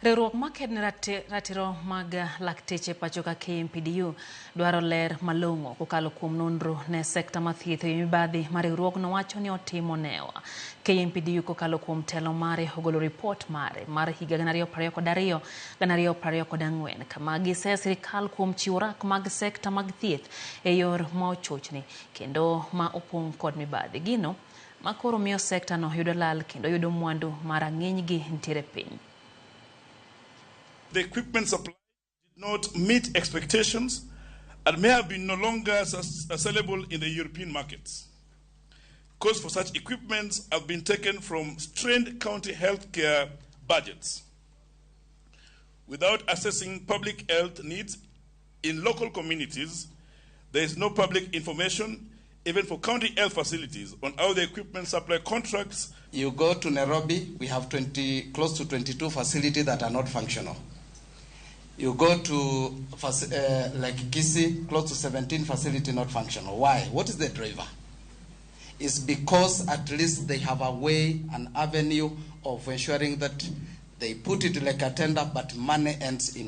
Riwruok makedo ne ratiro mag lakteche pacho ka KMPDU dwaro ler malong'o kokalo kuom nonro ne sekta mar thieth e mibadhi ma riwruogno wacho ni otimo newa. KMPDU kokalo kuom telo mare ogolo ripot mare mar higa 2022 2024 kama giseyo sirikal kuom chiwo rak mag sekta mag thieth e yor ma ochochni kendo ma opong' kod mibadhi. Gino ma koro miyo sekta no yudo lal kendo yudo mwandu ma rang'iny gi nitiere piny. The equipment supply did not meet expectations and may have been no longer sellable in the European markets. Costs for such equipment have been taken from strained county healthcare budgets. Without assessing public health needs in local communities, there is no public information, even for county health facilities, on how the equipment supply contracts. You go to Nairobi, we have close to 22 facilities that are not functional. You go to like Kisii, close to 17 facilities not functional. Why? What is the driver? It's because at least they have a way, an avenue of ensuring that they put it like a tender, but money ends in